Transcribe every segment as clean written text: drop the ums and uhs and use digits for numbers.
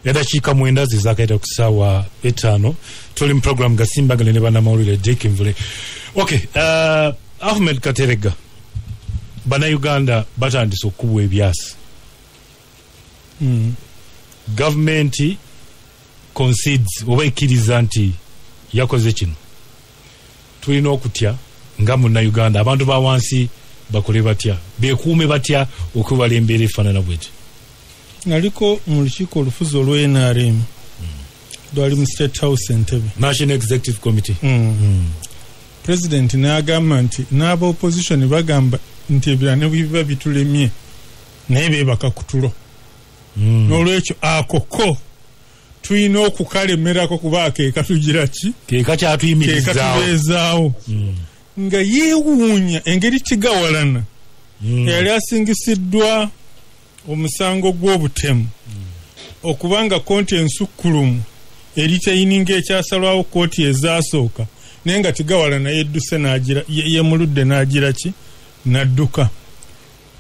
Eddakiika 9 zizakaita ku ssaawa 5. Tuli mu program Gasimbagane ne bannamawulire Dick Nvule. Okay, Ahmed Katerega, Bannayuganda batandise okukubwa ebyasi. Gavumenti concedes oba ekkiriza nti yakoze kino. Tulina okutya nga munnayuganda, abantu ba wansi bakole batya, beekuume batya okwewala embeera efaanana bweti? Naliko mu lukiiko olufuzi olwa NRM, lwali mu State House Entebbe. National Executive Committee. President n'agamba nti n'aba opposition bagamba nti ebirala ne biba bitulemye, naye beebaka ku tulo. N'olwekyo akoko tulina okukalemerako kuba akeeka tugira ki? Keeka kyatuyimirizaawo. Keeka tubeezaawo. Nga yeewuunya engeri kigawalana. Eyali asingisiddwa omusango gw'obutemu okubanga kooti ensukkulumu eritayininga ekyasalwawo kooti ezaasooka, naye nga Tigawalana yedduse n'agira yemuludde n'agira ki, n'adduka.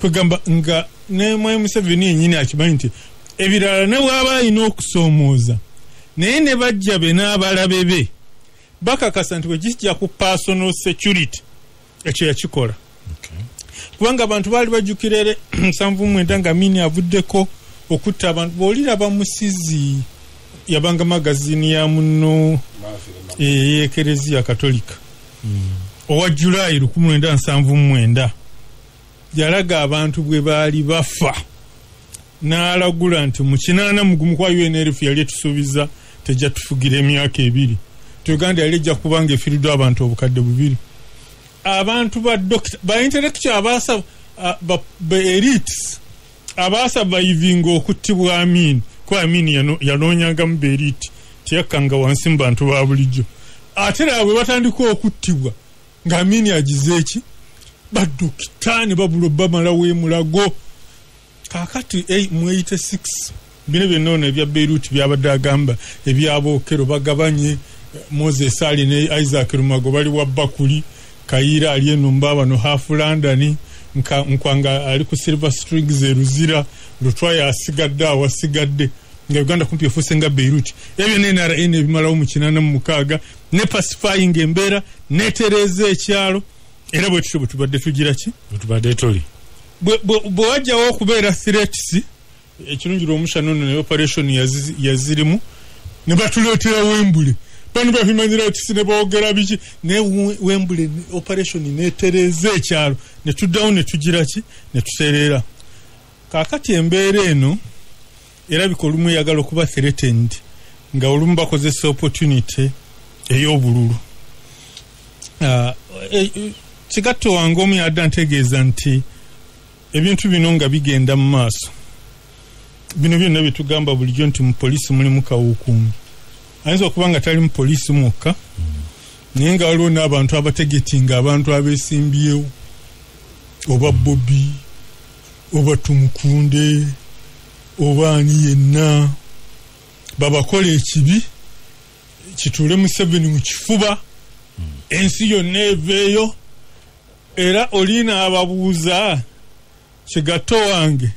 Kwegamba nga ne Mwami Museveni yennyini akimanyi nti ebirala ne bw'aba alina okusoomooza, naye ne bajja be n'abalabe be bakakasa nti bwe kijja ku personal security ekyo yakikola. Kubanga abantu baali bajjukira ere 79 nga Amini avuddeko okutta abantu. Bw'oliraba Musizi, yabanga magazini ya muno ey'Ekereziya Katolika owa Julayi 1979, yalaga abantu bwe baali bafa, n'alagula nti mu 81 kwa UNLF yali etusuubiza tejja tufugira emyaka 2, Uganda yali ejja kuba nga efiiriddwa abantu 2000. Abantu ba doctor, ba intellectual, abasa ba elites abasurvivinga okuttibwa Amin, kuba Amin yanoonyangamu ba elite, teyakkanga wansi mu bantu ba bulijjo. Ate era bwe batandika okuttibwa nga Amin agize eki, badokita ne babula bamalawo emulago. Kaakati mu 86 bino byonna ono ebya Beirut byabadde agamba ebyabookero bagabanye, Moses Ali ne Isaac Rumago bali wa Bakuli, Kayiira ali eno Mbabano half London, Nkwanga ali ku Silver Strings e Luzira, Lutwaya asigadde awasigadde, nga Uganda kumpi efuuse nga Beirut. Ebyo ne NRA ebimalawo mu 86 ne pacifying embeera netereeza ekyalo. Era bwe tutyo bwe tubadde tugira ki? Bwe tubadde tuli. Bwe wajjawo okubeera threats, ekirungi lw'omushana ono ne operation yazirimu ne batuleetera Wembule. Bano ba human rights ne boogera biki, ne Wembule operation netereeza ekyalo ne tuddawo ne tugira ki, ne tutereera. Kaakati embeera eno erabika olumu eyagala okuba threatened, nga olumu bakozesa opportunity ey'obululu. Kigatto wange omu yadde ntegeeza nti ebintu bino nga bigenda mu maaso, bino byonna bye tugamba bulijjo nti mu poliisi mulimu kawukuumi. Ayinza okuba nga tali mu poliisi mwokka, naye nga waliwo n'abantu abategetinga abantu abeesimbyewo, oba Bobi oba Tumukunde oba ani yenna, babakola ekibi kituule Museveni mu kifuba, ensi yonna eveeyo. Era olina ababuuza kigatto wange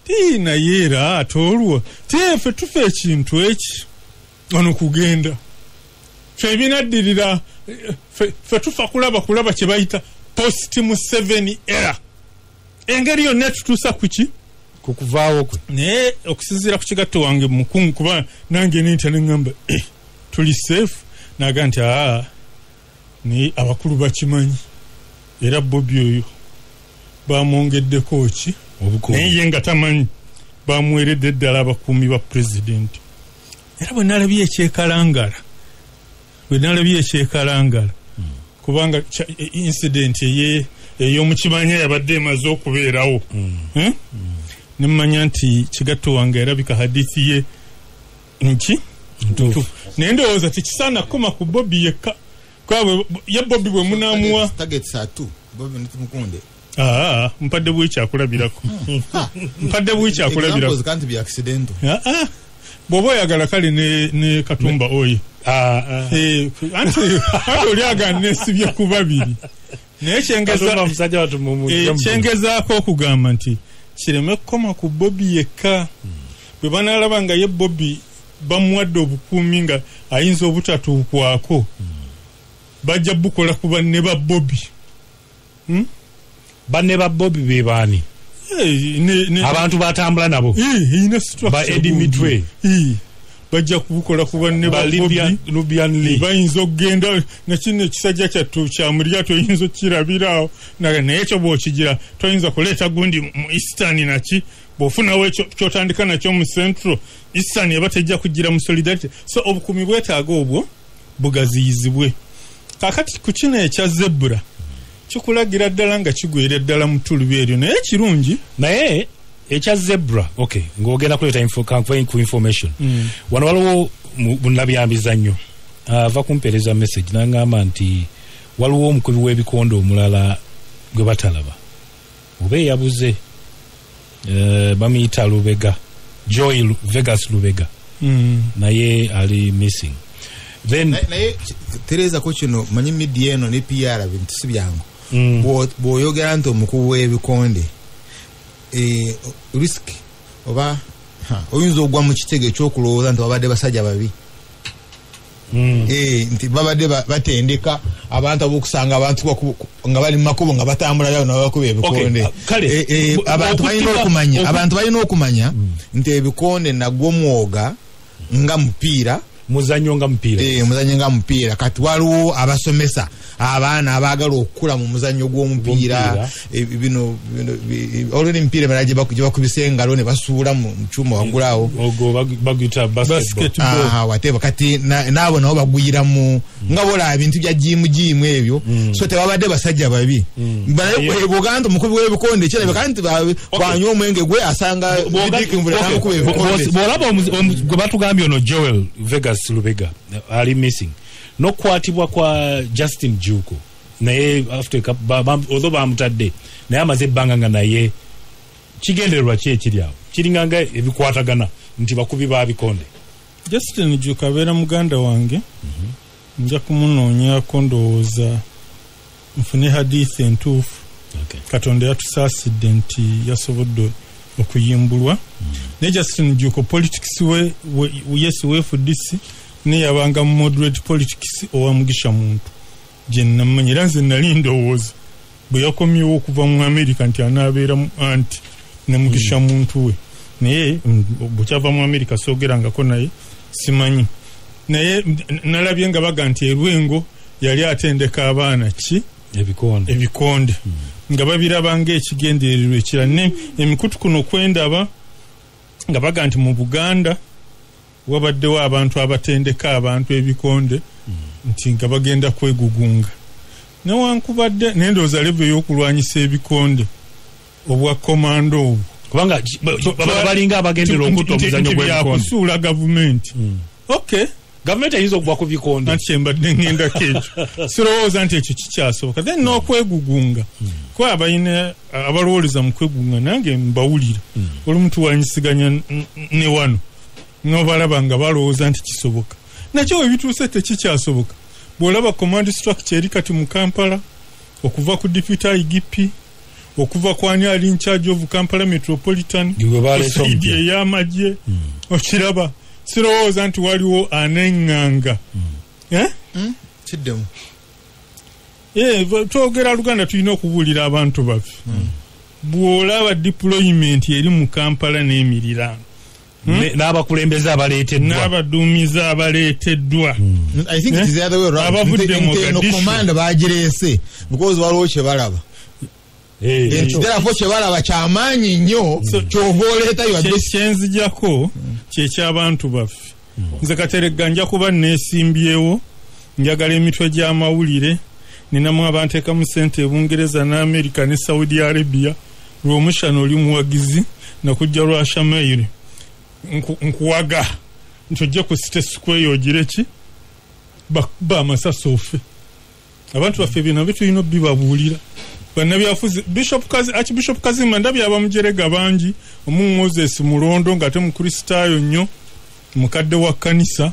ti naye era ate olwo ti ffe tufa ekintu eki ono kugenda ffe ebinaddirira, ffe tufa kulaba kye bayita post Museveni era engeri yonna etutuusa ku ki, ku kuvaawo kwe. Naye okusinziira ku kigatto wange mukungu, kuba nange nentya ne ŋŋamba tuli safe, naga nti naye abakulu bakimanyi era Bobi oyo bamwongeddeko ki, naye ye nga tamanyi bamuweeredde ddala abakuumi ba pulezidenti. Era bwe nalabye ekyekalangala kubanga incident ey'omukimanya yabadde emaze okubeerawo, ne mmanya nti kigatto wange erabika hadithi ye nki ntuufu. Naye ndowooza tekisaana kukoma ku Bobi yekka, kuba ye Bobi bwe munaamuwa targets are two, Bobi ne Tumukunde. Mpadde bwe kyakulabirako. Mpadde bwe kyakulabirako. Examples can't be accidental. Bw'oba oyagala kale ne Katumba oyo. Anti oli agana nesibye ku babiri. Naye kyengezaako okugamba nti kireme kukoma ku Bobi yekka. Bwe banaalaba nga ye Bobi bamuwadde obukuumi nga ayinza obutatuukwako, bajja bukola ku banne ba Bobi. Banne ba Bobi be baani? Abantu batambula nabo ba Eddie Mitwe bajja kubukola ku banne ba Bobi. Nubian Lee bayinza okugenda nakino ekisajja kyattu kyamulya toyinza okukirabiraawo, naye ekyo bw'okigira toyinza kuleeta gundi mu Eastern naki bw'ofunawo ekyo ky'otandika nakyo mu Central Eastern eba tejja kugira mu solidarity. So obukuumi bwetaaga obwo bugaziyizibwe. Kaakati ku kino ekya Zebra kikulagira ddala nga kigwera ddala mu ttuluba eryo, naye kirungi. Naye ekya Zebra, okay, ng'ogenda kuleeta ku information. Wano waliwo munnabyamizannyo ava kumpeereza message n'angamba nti waliwo omukubi w'ebikonde omulala gwe batalaba oba eyabuze, bamuyita Lubega, Joy Vegas Lubega, naye ali missing. Then naye Tereza ko kino manyi media eno ne PR bintu si byangu. Bw'oyogera nti omukubi w'ebikonde risk oba oyinza ogwa mu kitego ekyokulowooza nti babadde basajja babi, nti babadde batendeka abantu ab'okusanga abantu nga bali mu makubo nga batambula byabo nabakuba ebikonde. Abantu balina okumanya, abantu balina okumanya nti ebikonde nagwo mwoga nga mupiira, muzannyo nga mupiira, muzannyo nga mupiira. Kati waliwo abasomesa abaana abaagala okukula mu muzannyo gw'omupiira, bino olwo emipiira emirala gye bakubisa engalo ne basuula mu kyuma waggulu awo, ogwo baguyita basketball, whatever. Kati naabo nabo bagwiramu nga bolaba ebintu bya jiimu ebyo. So tebabadde basajja babi. Bw'ogamba nti omukubi w'ebikonde kirabika nti bw'anywa omwenge gwe asanga bidikinvula n'amukuba ebikonde. Bw'olaba gwe batugambye ono Joel Vegas Lubega ali missing, n'okukwatibwa kwa Justin Juko, naye after although bamutadde naye amaze ebbanga nga naye kigendererwa ki ekiri awo kiringa nga ebikwatagana nti bakubi ba bikonde. Justin Juko abeera muganda wange, nja kumunoonyaako ndowooza nfune hadithi entuufu. Katonda yatusaasidde nti yasobodde okuyimbulwa. Naye Justin Juko politics we yes we FDC naye yabanga moderate politics owa Mugisha Muntu gye namanya, era nze nali ndowooza bwe yakomyewo okuva mu America nti anaabeera anti ne Mugisha Muntu we, naye bwekyava mu America soogerangako naye simanyi. Naye nalabye nga baga nti Erwengo yali atendeka abaana ki ebikonde nga babiraba ng'ekigendererwa ekirala. Emikutu kuno kwendaba nga baga nti mu Buganda wabaddewo abantu abatendeka abantu ebikonde nti nga bagenda kwegugunga, newankubadde nendowooza level ey'okulwanyisa ebikonde obwa komando obwo, kubanga balinga abagendera okutta omuzannyo gw'ebikonde byakusuula gavumenti. Okay, gavumenti eyinza okuva ku bikonde, anti kyembadde ngendako ekyo sirowooza nti ekyo kikyasoboka. Then n'okwegugunga kuba abalina abalowooleza mu kwegugunga nange mbawulira, olumu tuwanyisiganya ne wano n'obalaba nga balowooza nti kisoboka, nakyo we bituuse tekikyasoboka. Bw'olaba command structure eri kati mu Kampala, okuva ku deputy IGP, okuva ku ani ali in charge of Kampala Metropolitan, ey'amagye, okiraba sirowooza nti waliwo aneŋŋanga. Kiddemu. Twogera Luganda tulina okubuulira abantu baffe. Bw'olaba deployment eri mu Kampala n'emiriraano, n'abakulembeze abaleeteddwa, n'abaduumizi abaleeteddwa, I think it is the other way around. Abavudde mu Mogadishu commander bagireese because waliwo kye balaba. Therefore kye balaba kyamaanyi nnyo ky'ova oleeta yo. Kyenzijako kyeky'abantu baffe. Nze Kateregga nja kuba neesimbyewo, njagala emitwe gy'amawulire, ninamu abanteekamu ssente e Bungereza ne Amerika ne Saudi Arabia. Lw'omushana oli muwagizi nakujja lwa Shamairi nkuwaga nti ojje ku City Square ogire ki bakuba amasasi ofe. Abantu baffe bino bitulina obibabuulira. Bannabyafuzi Archbishop Kazimba ndabye abamujerega bangi, omu Moses Mulondo ng'ate Mukristaayo nnyo, mukadde wa kkanisa,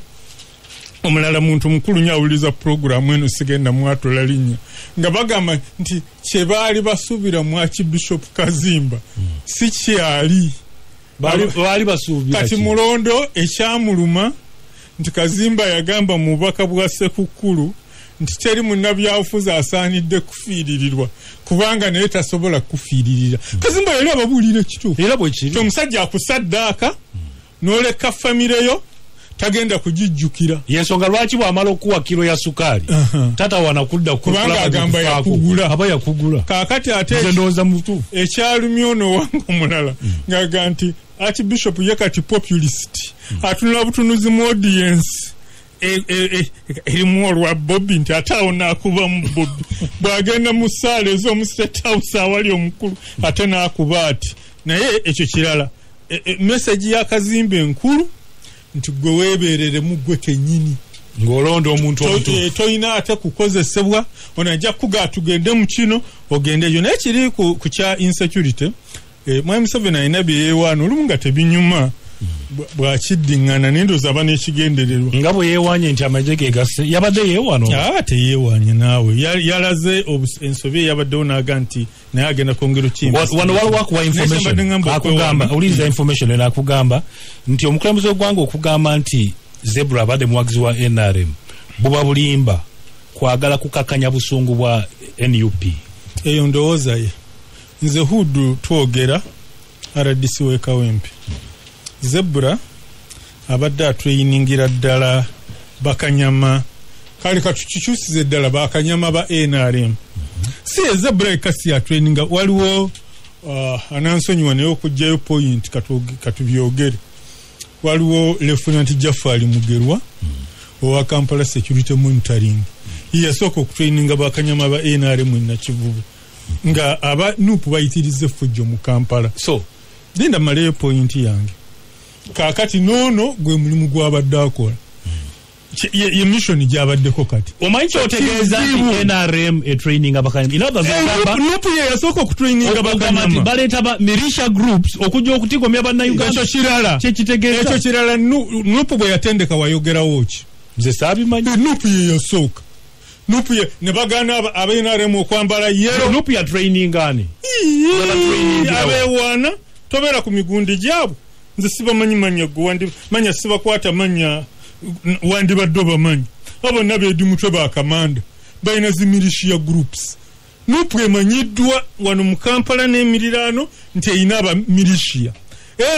omulala muntu mukulu nnyo awuliriza puroguramu eno sigenda mwatula linnya, nga bagamba nti kye baali basuubira mu Archbishop Kazimba si kyali. Bali basuubira kati Mulondo ekyamuluma nti Kazimba yagamba mu bubaka bwa Sekukkulu nti teri munnabyabufuzi asaanidde kufiiririrwa kubanga naye tasobola kufiiririra. Kazimba yali ababuulira ekituufu. Era bwe kiri. Omusajja akusaddaaka n'oleka famireyo tagenda kugijjukira. Yensonga lwaki bw'amala okuwa kiro ya sukaali tata wanakudda kubanga agamba yakugula. Aba yakugula. Kaakati ate ndowooza mutuufu. Ekyalumya ono wange omulala ng'aga nti Archbishop ye kati populist atunula butunuzi mu audience erimu olwa Bobi nti ate awo n'akuba mu Bobi bw'agenda mu ssaala ez'omu State House awali omukulu ate n'akuba ati. Naye ekyo kirala, message ya Kazimba enkulu nti gwe weebereremu gwe kennyini ng'olonda omuntu omutuufu, toyina ate kukozesebwa ono ajja kukugaa tugende mu kino ogende eyo. Naye kiri ku kya insecurity, Mwami Museveni alina bye yeewaana olumu nga tebinyuma bwakiddiŋŋana naye ndowooza aba n'ekigendererwa. Nga bwe yeewaanye nti amagye ge gasse, yabadde yeewaana? Teyeewaanye naawe, yalaze ensobi eyabaddewo n'aga nti naye agenda kwongera okukimba. Wano waliwo akuwa information akugamba, owuliriza information eno akugamba nti omukulembeze w'eggwanga okugamba nti Zebra abadde muwagizi wa NRM buba bulimba kwagala kukakanya busungu bwa NUP. Eyo ndowooza ye. Nze Hudu twogera RDC w'e Kawempe. Zebra abadde atweyiningira ddala bakanyama, kale katukikyusize ddala bakanyama ba NRM. Si Zebra ekasi atweyininga, waliwo anansonyiwa naye okuggyayo point katubyogere. Waliwo Lieutenant Jafari Mugerwa owa Kampala Security Monitoring, yasooka okutraininga bakanyama ba NRM e Nakivubo nga aba NUP bayitiriza effujjo mu Kampala. So linda maleyo point yange. Kaakati noono gwe mulimu gw'abadde akola, ye mission gy'abaddeko kati. Omanyi kyotegeeza nti NRM etraining abakanyama? In others NUP ye yasooka okutraininga bakanyama. Baleeta ba militia groups okujja okutigomya bannayuganda. Ekyo kirala. Kyekitegeeza. Ekyo kirala. NUP bwe yatendeka wayogerawo ki? Nze saabimanyi. NUP ye yasooka. NUP ye ne bagaana aba NRM okwambala yellow. NUP ya training ani? Abeewaana tobeera ku migundi gyabwe. Nze sibamanyi manya gwe manya sibakwata manya wandibadde obamanyi. Abo bonna beedi mutwe ba kamanda balina zi militia groups. NUP emanyiddwa wano mu Kampala n'emiriraano nti erina aba militia.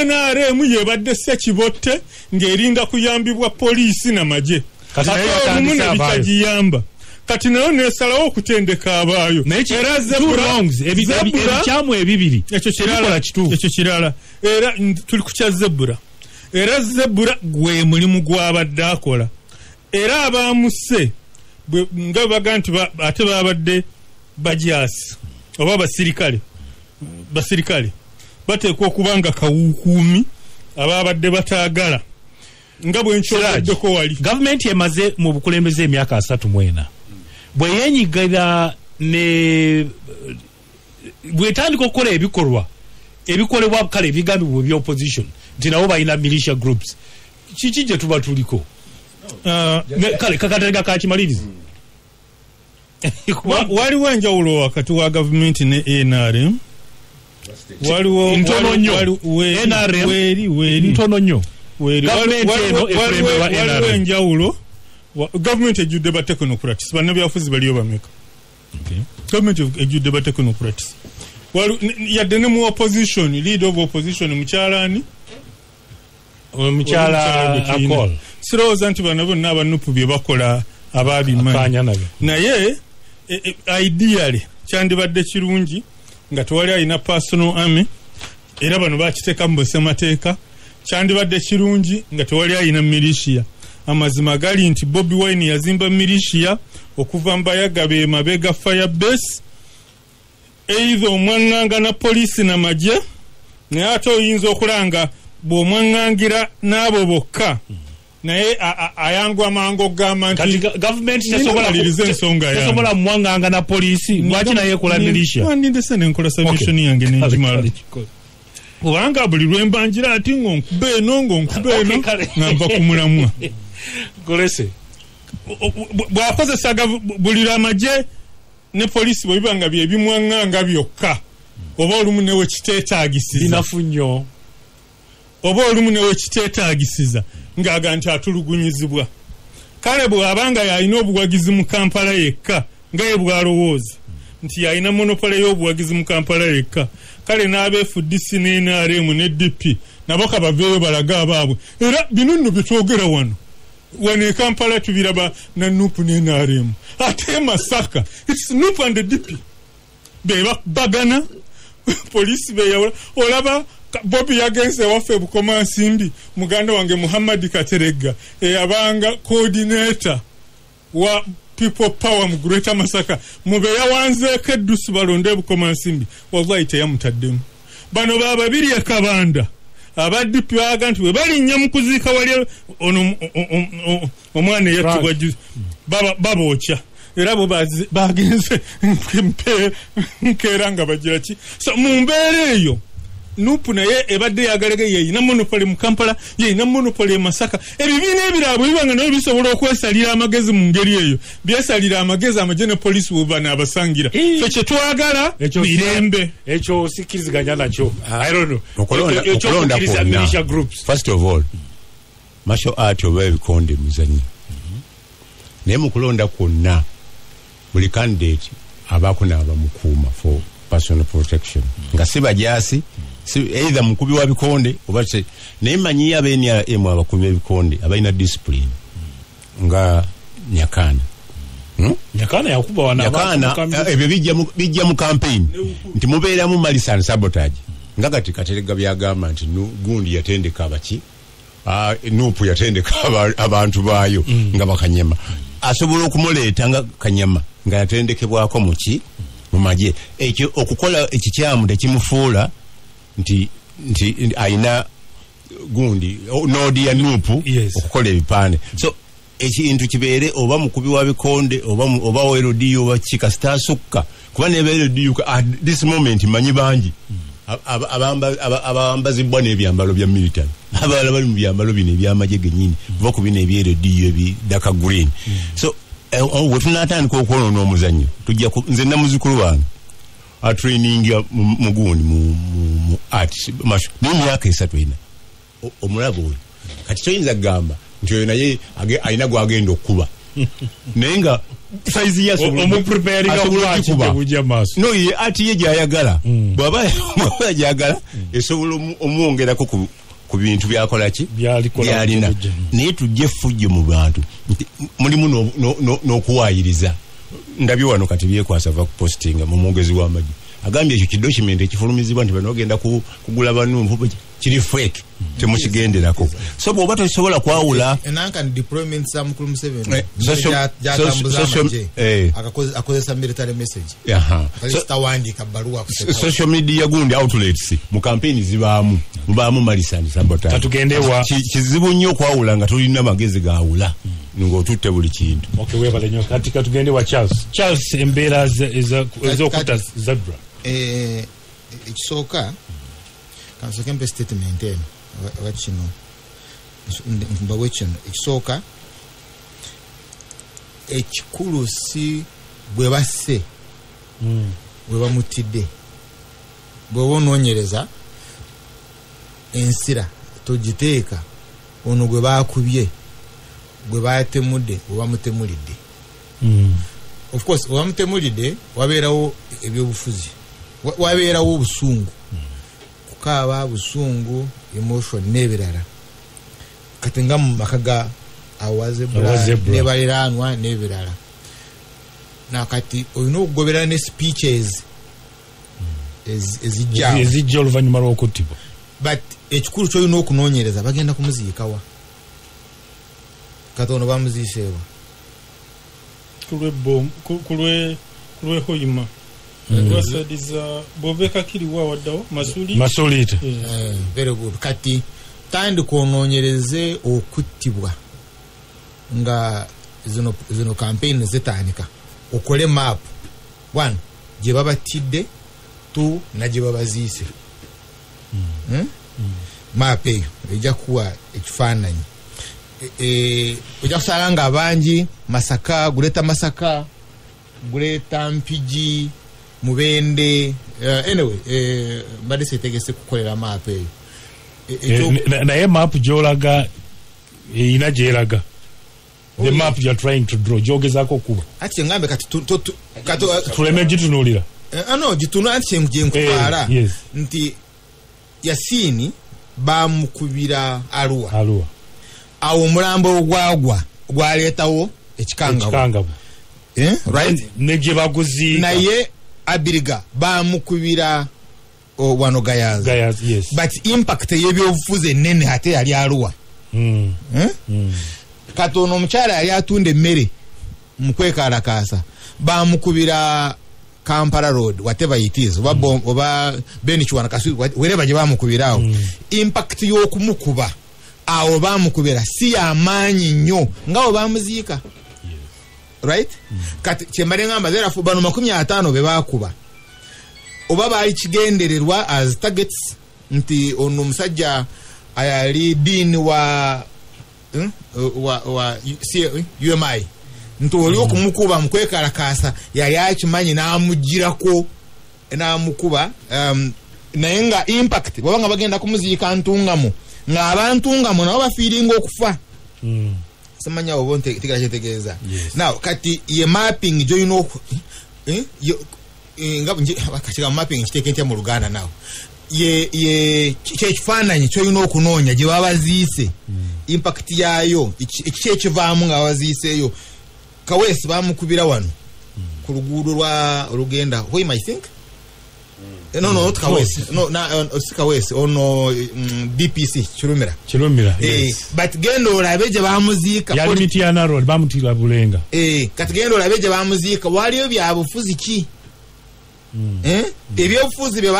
NRM yebadde Ssekibotte ng'erinda kuyambibwa poliisi n'amagye. Kati naye olumu ne bitagiyamba. Kati nayo nesalawo okutendeka abaayo. Era Zebra ebikyamu ebibiri ekyo kirala. Era tuli ku kya Zebra. Era Zebra gwe mulimu gw'abadde akola. Era abaamuse nga baga nti ate babadde bajaasi oba basirikale bateekwa okuba nga kawukuumi ababadde bataagala nga bwe nkyogeddeko wali. Gavumenti emaze mu bukulembeze emyaka 34 bwe yeenyigira ne bwetandika okukola ebikolwa ebikolebwa kale ebigambibwa ebya opposition nti nabo balina militia groups, kiki gye tuba tuliko? Kale kakatereka kakimaliriza. Waliwo enjawulo wakati wa gavumenti ne NRM. Waliwo ntono nnyo. NRM ntono nnyo. Waliwo enjawulo. Gavumenti ejjudde ba technocrats, bannabyabufuzi baliyo bameka? Gavumenti ejjudde ba technocrats. Yadde ne mu opposition, leader of opposition mukyala ani? Omukyala Akol. Sirowooza nti bano bonna aba NUP bye bakola ababimanyi. Naye ideally kyandibadde kirungi nga tewali alina personal army, era bano bakiteeka mu ssemateeka. Kyandibadde kirungi nga tewali alina militia. Amazima gali nti Bobi Wine yazimba militia okuva Mbayaga be mabega fire base, either omwaŋŋanga na poliisi n'amagye, naye ate oyinza okulanga bw'omwaŋŋangira n'abo bokka naye ayangwa mangu okugamba nti gavumenti tesobola mwaŋŋanga na poliisi, lwaki naye ekola militia? Wandindese nenkola submission yange n'engimala. Kubanga buli lwe mbangira ati ng'onkuba eno ng'onkuba eno nga nva ku mulamwa. Golese. Bw'akozesa buli amagye ne poliisi bwe biba nga bye bimwaŋŋanga byokka oba olumu ne we kiteetaagisiza. Binafu nnyo. Oba olumu ne wekiteetaagisiza ng'aga nti atulugunyizibwa. Kale bw'abanga yalina obuwagizi mu Kampala yekka nga ye bw'alowooza nti yalina monopole y'obuwagizi mu Kampala yekka, kale n'aba FDC ne NRM ne DP nabo kabaveeyo balage abaabwe. Era bino nno bye twogera wano wano e Kampala tubiraba na NUP ne NRM, ate Masaka it's NUP and the DP be bakubagana, poliisi beyawula. Olaba Bobi yagenze waffe Bukomansimbi, muganda wange Muhammad Kateregga eyabanga coordinator wa People Power mu Greater Masaka, mube yawanzeeko eddusu balonde Bukomansimbi, wallahi teyamutaddemu. Bano bababiri e Kabanda aba DP baga nti bwe balinnya mu kuziika wali ono omwana eyattibwa juzi babookya, era bo bagenze nkeera nga bagira ki. So mu mbeera eyo NUP naye ebadde yagalege yeyina monopole mu Kampala, yeyina monopole e Masaka. Ebibiina ebirala bwe biba nga nabyo bisobola okwesalira amagezi mu ngeri eyo, byesalira amagezi amagye ne poliisi bwe banaabasangira. Ffe kye twagala mirembe. Ekyo sikkiriziganya nakyo. I don't know. Okulonda kwonna, first of all, martial art oba ebikonde muzannyo. Naye mu kulonda kwonna buli candidate abaako n'abamukuuma for personal protection. Nga si bajaasi, either mukubi wa bikonde oba naye manyi aba NRM abakubi b'ebikonde abalina discipline nga Nyakana. Nyakana yakuba wana Nyakana ebyo bijja mu campaign nti mubeeramu malice and sabotage. Nga kati Kateregga byagamba nti gundi yatendeka abaki, NUP yatendeka abantu baayo nga bakanyama. Asobola okumuleeta nga kanyama nga yatendekebwako muki mu magye. Ekyo okukola ekikyamu tekimufuula nti alina gundi nodi ya NUP okukola ebipande. So ekintu kibeere oba mukubi wa bikonde oba LDU oba kika sitasukka, kuba ne LDU at this moment manyi bangi abambazibwa n'ebyambalo bya military, abalala bali mu byambalo bino ebyamagye gennyini, kuva ku bino ebya LDU ebidaka green. So we tunaatandika okwonoona omuzannyo tujja nze namuzukulu wange atraininga mugundi mu art naye emyaka 3 ena omulaba oyo. Kati toyinza kugamba nti oyo naye alina gwagenda okukuba, naye nga saizi ye asobola ogikuba. No, ye ati ye gy'ayagala bw'aba gy'ayagala esobola omwongerako ku bintu byakola ki byalina. Naye tujje effujjo mu bantu nti mulimu n'okuwaayiriza. Ndabye wano kati byekwasa va kupostinga mu mwogezi w'amagye agambye ekyo kidocument ekifulumizibwa nti bano bagenda kugula banumpu kiri fake, temukigenderako. So bw'oba tosobola kwawula enanka deployment za Mukulu Museveni gyatambuza amagye akozesa military message sitawandika bbaluwa. Social media gundi outlets mu campaign zibaamu mubaamu malice and sabotage. Kizibu nnyo okwawula nga tolina magezi gaawula ng'otutte buli kintu. Okay, webale nnyo. Kati katugende wa Charles. Charles, embeera ez'okutta Zebra. Ekisooka kansooke mpe statement eno oba kino mbawe kino. Ekisooka ekikulu si bwe basse bwe bamutidde. Bw'oba onoonyereza ensira togiteeka ono gwe baakubye, gwe batemudde oba mutemulidde. Of course oba mutemulidde wabeerawo ebyobufuzi, wabeerawo obusungu, kukaaba, busungu, emotion n'ebirala. Kati nga mu maka ga Awazebra ne baliraanwa n'ebirala. Nakati olina okugobera ne speeches ezijja oluvannyuma lw'okuttibwa. But ekikulu ky'olina okunoonyereza bagenda kumuziikawa. Katono bamuziiseewa kulwe Hoima lwasadiza bw'oveeka kiriwa waddawo Masuliita. Very good. Kati tandika onoonyereze okuttibwa nga zino campaign zitandika, okole map 1 gye babatidde, 2 na gye babaziise. Map eyo ejja kuwa ekifaananyi. Ojja kusanga nga abangi Masaka, Greater Masaka, Greater Mpigi, Mubende. Anyway, mbadde seetegese kukolera map eyo. Naye map gy'olaga erina gy'eraga. The map you are trying to draw gy'ogezaako okuba. Ati ngambe kati tuleme gitunuulira. Ano gitunula anti gye nkutwala nti Yasini bamukubira Arua. Awo omulambo ogwagwa gwaleetawo ekikangabo. Right? Ne gye baguziika. Naye Abiriga bamukubira wano Gayaza. Yes. But impact y'ebyobufuzi ennene ate yali Arua. Kati ono omukyala yali atunda emmere mu kwekalakaasa bamukubira Kampala Road, whatever it is, oba Ben Kiwanuka Kaswi, wherever gye bamukubira awo. Impact y'okumukuba awo bamukubira si yamaanyi nnyo nga bwe bamuziika. Right? Kati kyembadde ngamba therefore bano 50 be baakuba oba baali kigendererwa as targets nti ono omusajja ayali dean wa UMI nti oli okumukuba mu kwekalakaasa yali akimanyi n'amugirako n'amukuba, naye nga impact bwaba nga bagenda kumuziika Ntungamo ng'abantungamo nabo bafiiringa okufa. Simanya oba ntegera kyetegeeza. Now kati ye mapping gy'olina nga mapping kiteeke ntya mu Luganda now ye kyekifaananyi ky'olina okunoonya gye baba baziise impact yaayo ekiki ekivaamu nga babaziiseeyo. Kaweesi bamukubira wano ku luguudo lwa olugenda Hoima, I think. No, not Kaweesi. No, si Kaweesi, ono DPC Kirumira. Kirumira, yes. But genda olabe gye bamuziika. Yali Mityana Road, bamutira Bulenga. Kati genda olabe gye bamuziika waliyo byabufuzi ki? Ebyobufuzi bye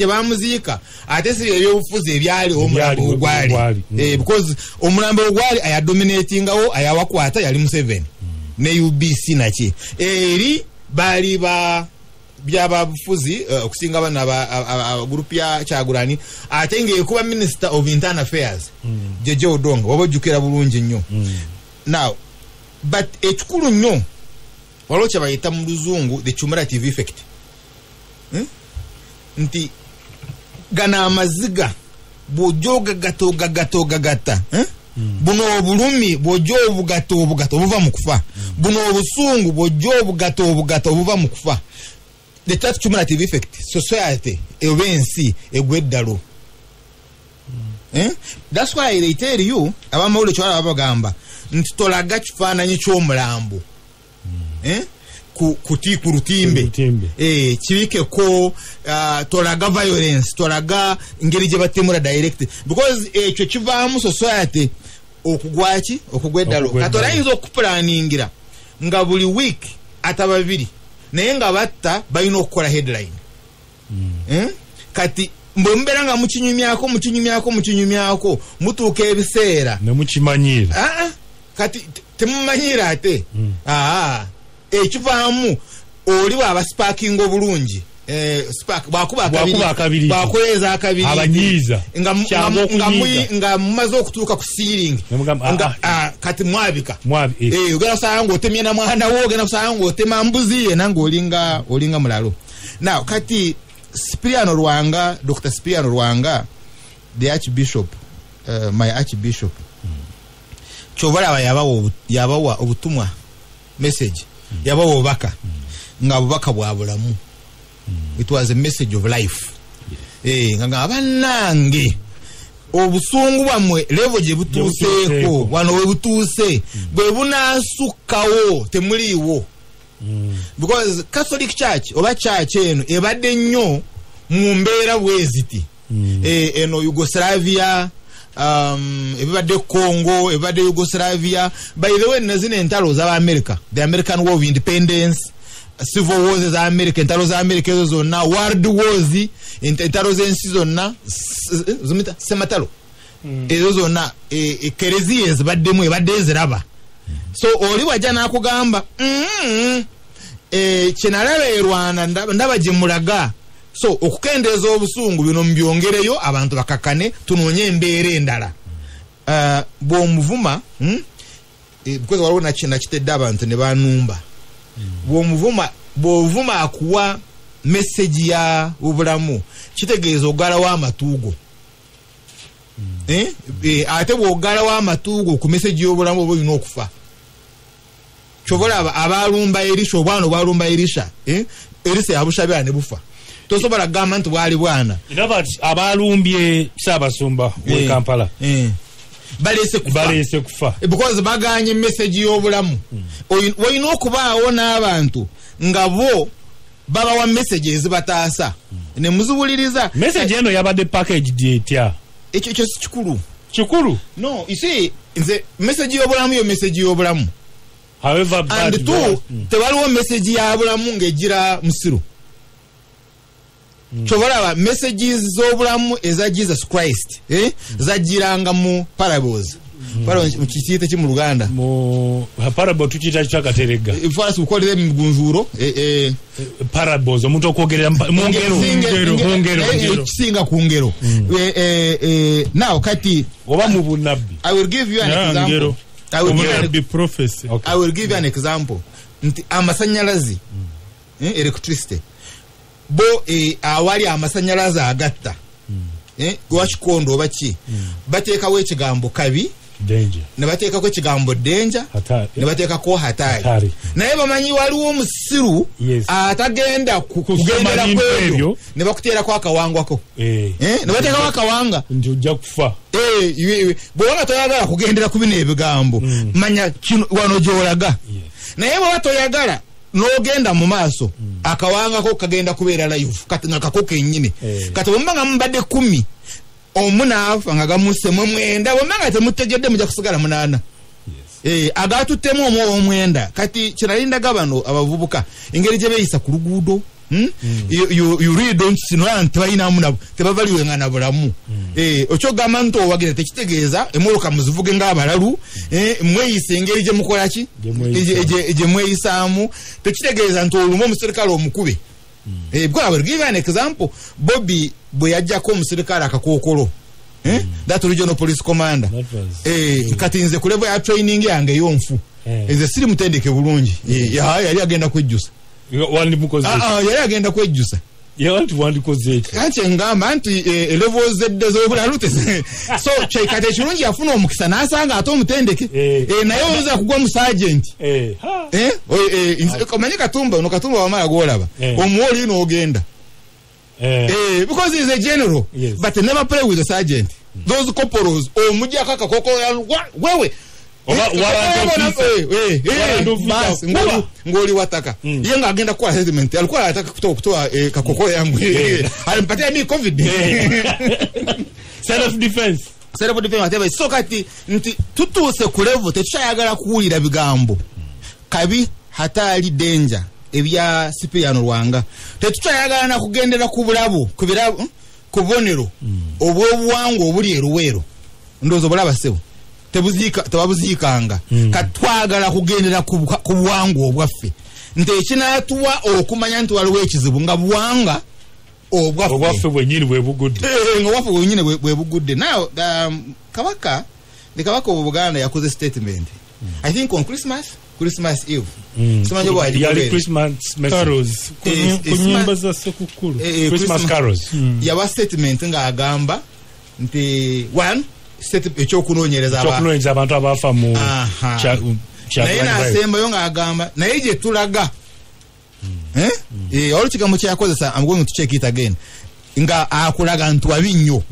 bamuziika ate si ebyobufuzi ebyali omulambo ogwali. Because omulambo ogwali ayadominatingawo ayawakwata yali Museveni ne UBC naki eri bali ba byababufuzi okusinga bano aba group ya Kyagulanyi ate ng'ekuba Minister of Internal Affairs Jeje Odongo waba ojjukira bulungi nnyo. Now but ekikulu nnyo waliwo kye bayita mu Luzungu the cumulative effect. Nti gano amaziga bw'ojja ogagatta ogagatta ogagatta, buno obulumi bw'ojja obugatta obugatta obuva mu kufa, buno obusungu bw'ojja obugatta obugatta obuva mu kufa, the that cumulative effect society eba ensi egwa eddalo. That's why they tell you abamawulire kyewala babagamba nti tolaga kifaananyi ky'omulambo ku lutimbe, kibikeko, tolaga violence, tolaga ngeri gye batemula direct because ekyo kivaamu society okugwaki okugwa eddalo. Kati olayinza okupulaningira nga buli week ata babiri naye nga batta balina okukola headline. Kati bwe mubeera nga mukinyumyako mutuuka ebiseera ne mukimanyiira. Kati temumanyiira ate ekivaamu oli bw'aba sparkinga obulungi, spark bwakuba akabiri bwakoleeza akabiri abanyiiza nga mumaze okutuuka ku ceiling nga kati mwabika ogenda kusanga ng'otemye na mwana wo, ogenda kusanga ng'otema mbuzi yena ng'olinga mulalo. Now kati Cypriano Rwanga, Dr. Cypriano Rwanga, the Archbishop, my Archbishop, kyobalaba yabawa obutumwa message, yabawa obubaka nga bubaka bwa bulamu. It was a message of life. Nga bannange obusungu bwammwe level gye butuuseeko wano we butuuse bwe bunaasukkawo temuliiwo. Because Catholic Church oba church eno ebadde nnyo mu mbeera bweziti. Eno Yugoslavia, ebibadde Congo, ebibadde Yugoslavia. By the way, nazino entalo z'aba America, the American War of Independence, Civil Wars za America, entalo za America ezo zonna, World Wars, entalo z'ensi zonna, zimita sematalo ezo zonna, ekereziya ezibaddemu ebadde eziraba. So oli wajja n'akugamba kyenalaba e Rwanda ndaba gye mulaga. So okukendeeza obusungu bino mubyongereyo abantu bakakane tunoonye embeera endala. Bw'omuvuma because waliwo nakitedde abantu ne banumba. Bw'omuvuma bw'ovuma akuwa message ya obulamu kitegeeza ogalawo amatuugo. Ate bw'oggalawo amatu go ku message y'obulamu oba olina okufa. Kyova abalumba Elisha, obwana obwalumba Elisha, Elisha yabushabira ne bufa. Tosobola kugamba nti bwali bwana. Abalumbye Ssaabasumba w'e Kampala balese kufa because baganye message y'obulamu. Olina okubaawo n'abantu nga bo babawa message ezibataasa ne muziwuliriza. Message eno yabadde packaged etya? Ekyo si kikulu. Kikulu? No, you see, nze message y'obulamu yo message y'obulamu. However bad. And two, tewaliwo message ya bulamu ng'ejjira musiru. Kyova messages z'obulamu eza Jesus Christ zajjiranga mu parables. Kiyite ki mu Luganda? Mu parable tukiyita kyakaterega. First ukolere mu gunjuuro. Parables omuntu okwogerera mu ngero. Kisinga ku ngero. Now kati oba mu bunnabbi. I will give you an example. I will give you an example. Nti amasanyalazi, electricity. Bo awali amasanyalazi agatta. Gwakikondo oba ki? Bateekawo ekigambo kabi, danger. Ne bateekako ekigambo danger, ne bateekako hatari. Naye bamanyi waliwo omusiru atagenda kugendera ku ebyo, ne bakuteerako akawangwako. Ne bateekako akawanga nti ojja kufa. Bw'oba toyagala kugendera ku bino ebigambo, manya kino wano gy'olaga. Naye bw'oba toyagala n'ogenda mu maaso, akawangako kagenda kubeera live kati nga kako kennyini. Kati bwe muba nga mubadde 10, omu n'afa nga gamusse mu 9, bwe muba nga temutegedde mujja kusigala 8. Agatuttemu omu ow'omwenda. Kati kinalindaga bano abavubuka engeri gye beeyisa ku luguudo. You really don't see no tebalinamu nabo, tebavaliwenga na bulamu. Okyogamba nti owagira tekitegeeza emmotoka muzivuge ng'abalalu, mweyise engeri gye mukola ki gye mweyisaamu, tekitegeeza nti olumu omuserikale omukube. Because I will give an example. Bobby bwe yajjako omuserikale akakookolo, that regional police commander. Kati nze ku level ya training yange ey'onfu, nze siri mutendeke bulungi. Yali agenda kwejjusa. Yali agenda kwejjusa. Anti ngamba nti levels z'obulalu. So kati ekirungi yafuna omukisa n'asanga ate omutendeke. Naye oyinza kugwa mu sergeant. Omanyi Katumba, ono Katumba wamala gw'olaba. Omuwa oli n'ogenda. Because he is a general, but never play with a sergeant. Those corporals, omujjako akakokolo wewe. Ngoli wataka ye nga agenda kukola statement, alikuwa anataka kutoa kakokolo yangu, alimpatia mimi COVID. Self defense whatever. So kati nti tutuuse ku level tetukyayagala kuwulira bigambo kabi hatali danger ebya Cyprian Lwanga. Tetukyayagala na kugendera ku bulabo ku birabo ku bubonero obw'obuwangwa obuli eruweero. Ndowooza bulaba ssebo. Tebabuziikanga. Katwagala kugendera ku buwangwa obwaffe. Nti ekinaatuwa okumanya nti waliwo ekizibu nga buwanga obwaffe bwennyini bwe bugudde. Nga obwaffe bwennyini bwe bugudde. Now Kabaka, the Kabaka of Buganda yakoze statement. I think on Christmas Eve. Simanyi oba yali Christmas carols ku nnyimba za Ssekukulu. Christmas carols. Yawa statement ng'agamba nti one ekyokunoonyereza abantu abafa mu naye n'asembayo ng'agamba naye gye tulaga. Olwo kigambo kye yakozesa, I'm going to check it again. Nga akulaga nti wabi nnyo.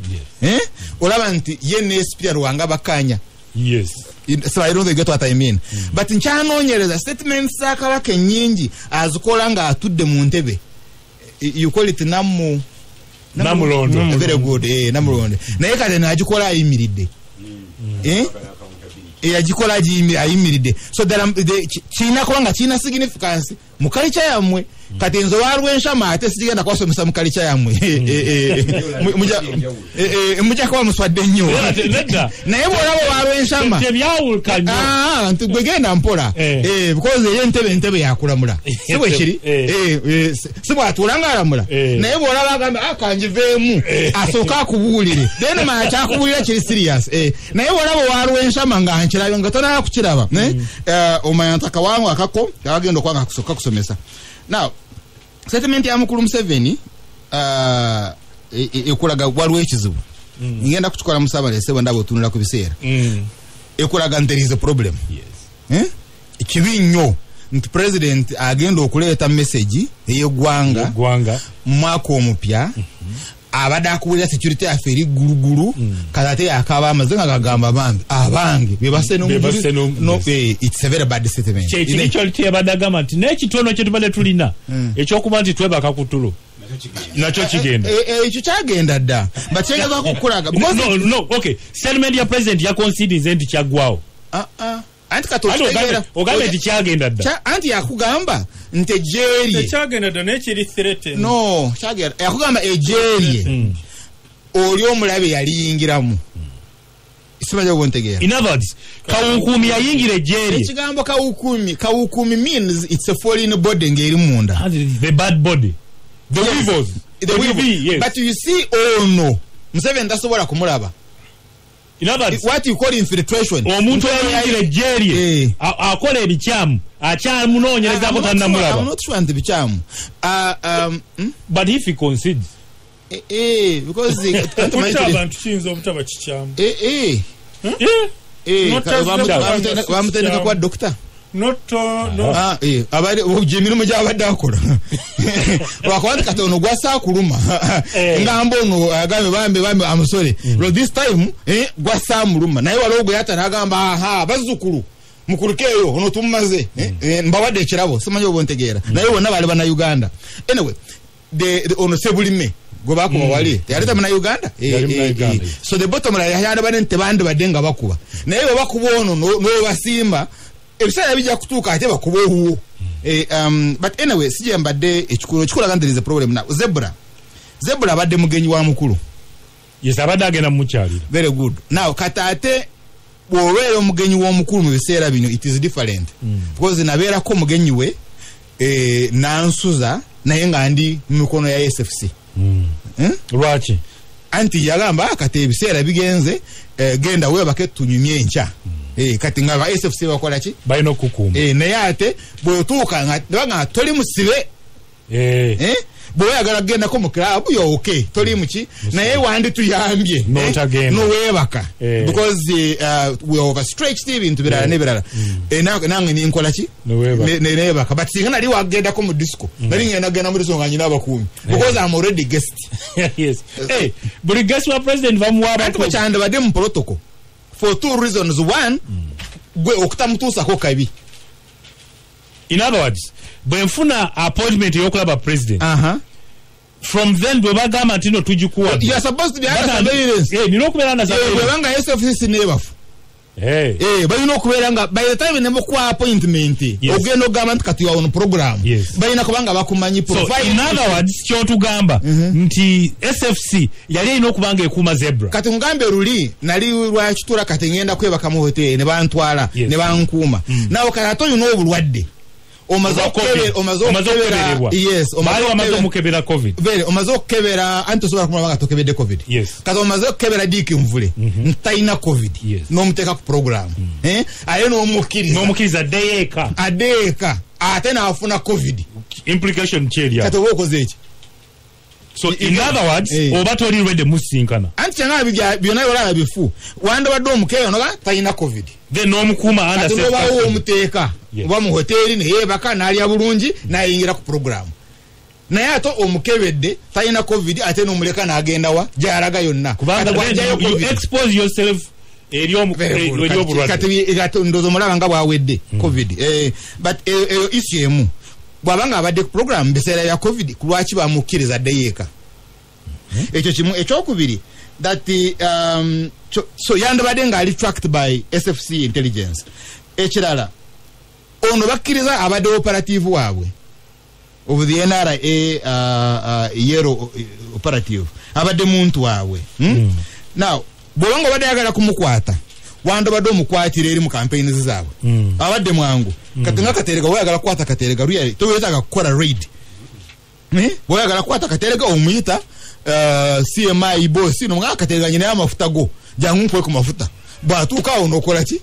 Olaba nti ye ne Cyprian Lwanga bakkaanya. Yes. So I don't get what I mean. But nkyanoonyereza statements za Kabaka ennyingi azikola ng'atudde mu ntebe. You call it Namulondo. Very good. Namulondo. Naye kati n'agikola ayimiridde. Yagikola ayimiridde. So kirina kuba nga kirina significance mu culture yammwe. Kati nze walwenshama ate sigenda kubasomesa mu culture yammwe. Mujja kuba muswadde nnyo. Naye bw'olaba walwenshama nti gwe genda mpola. Because ye entebe yakulamula. Si bwe kiri? Si bw'atuula ng'alamula. Naye bw'olaba agamba kangiveemu asooke akubuulire. Then manya kyakubuulira kiri serious. Naye bw'olaba walwenshama nga nkirabye nga tonaba kukiraba. Omanya nti akawangwa akako kagenda okuba nga kakusomesa. Now, statement ya Mukulu Museveni ekulaga waliwo ekizibu. Ngenda kuchukora musabale sebo ndabo tunula ku biseera. Ekulaga there is a problem. Yes. Kibi nnyo nti president agenda okuleeta message ey'eggwanga mwaka omupya. Abadde akuwulira security yaffe eri gulugulu, kati ate yakaba amaze nga gagamba bambi abange bebase no, it's a very bad statement. Kyekiri kyoli yabadde agamba nti n'ekitono kye tubadde tulina ekyokuba nti twebaka ku tulo nakyo kigenda. Ekyo kyagenda dda, bakyegezaako okukulaga. No, okay, statement ya president yaconcedinze nti kyaggwawo. Anti katotegeera ogambe nti kyagenda dda. Anti yakugamba nti ejjeerye tekyagenda dda naye kiri threatened. No, kyagenda. Yakugamba ejjeerye oli omulabe yaliyingiramu. Simanyi oba ontegeera. In other words, kawukuumi yayingira ejjeerye. Ekigambo kawukuumi, kawukuumi means it's a foreign body ng'eri munda. The bad body. The weevils. The weevils. Yes. But you see, ono Museveni tasobola kumulaba. In other words, what you call infiltration. Omuntu ayingira ejjeerye akola ebikyamu akyamunoonyerezaako tannamulaba. I'm not sure nti bikyamu. But if he concedes. Because okutta abantu kiyinza obutaba kikyamu. Bamutendeka kwa doctor. Not abali emirimu gy'abadde akola lwakuba nti kati ono gwasaakuluma ngamba ono agambe bambe bambe amusole lo this time gwasaamuluma naye waliwo gwe yata n'agamba aha bazzukulu mukulukeeyo ono tumumaze mbawadde ekirabo simanyi oba ontegeera naye bonna baali bannayuganda. Anyway, ono Sebulime gwe bakuba wali teyali munnayuganda. So the bottom line yandibadde nti tebandibadde nga bakuba naye bwe bakuba ono n'obasimba ebiseera bijja kutuuka ate bakuba owuwo. But anyway, sije mbadde ekikulu ekikulaga nti there is a problem now. Zebra abadde mugenyi wa mukulu. Yes, abadde agenda mumukyalira. Very good. Now kati ate bw'obeera omugenyi w'omukulu mu biseera bino it is different. Because nabeerako omugenyi we nansuza naye nga ndi mu mikono ya SFC. Lwaki? Anti yagamba kati ebiseera bigenze genda weebake tunyumye enkya. Kati nga ba SFC bakola ki? Balina okukuuma. Naye ate bw'otuuka nga toli musibe. Bw'oyagala kugendako mu club yo okay, toli muki naye wandituyambye noweebaka because we overstretched ebintu birala n'ebirala. Nange ninkola ki? Neebaka. But singa nali wagendako mu disco nali ngenda kugenda mu disco nga nyina abakuumi because I'm already guest. Yes. Buli guest wa president bamuwa abakuumi. Kyandibadde mu protocol. For two reasons. One, gwe okutamutuusako kabi. In other words, bwe nfuna appointment y'okulaba president. From then bwe bagamba nti no tugikuwa. You are supposed to be under surveillance. Nina okubeera under surveillance. Bwebanga SFC neebafu. Balina okubeera nga by the time ne mukuwa appointment ogenda okugamba nti kati you are on program. Balina kubanga bakumanyi profile. So in other words, kyotugamba nti SFC yali erina okuba nga ekuuma Zebra. Kati ngambe luli nali lwakitula kati ngenda kwebaka mu hoteli ne bantwala ne bankuuma. Nawe kati ate olina obulwadde. Omaze okukebera. Yes, omaze omukebera COVID. Very, omaze okukebera anti osobola kumulaba nga tokebedde COVID. Yes. Kati omaze okukebera Dick Nvule ntalina COVID. N'omuteeka ku program. Aye n'omukkiriza. N'omukkiriza addeyo eka. Addeyo eka ate n'afuna COVID. Implication ki eri awo? Kati oba okoze eki? So in other words, oba toli ready musinkana. Anti kyanga byonna byolaba bifu. Wandibadde omukebera noga talina COVID. Then n'omukuuma under Kati n'obaawo omuteeka oba mu hoteri ne yeebaka n'alya bulungi n'ayingira ku program. Naye ate omukebedde talina COVID ate n'omuleka n'agenda wa gy'alaga yonna. Kubanga you expose yourself eri obulwadde. Kati ndowooza omulaba nga bw'awedde COVID. But eyo issue emu. Bw'abanga abadde ku program biseera bya COVID lwaki bamukkiriza addeyo eka? Ekyo kimu. Ekyokubiri that so yandibadde ng'ali tracked by SFC intelligence. Ekirala ono bakkiriza abadde operative waabwe of the NRA yellow operative abadde muntu waabwe. Now bw'obanga obadde ayagala kumukwata wandibadde omukwatira eri mu campaigns zaabwe. Abadde mwangu. Kati nga Katerega oyagala kukwata Katerega really toyetaaga kukola raid. Bw'oyagala kukwata Katerega omuyita CMI boss no nga Katerega nyina amafuta go jangu nkuwe ku mafuta. Bw'atuuka awo n'okola ki?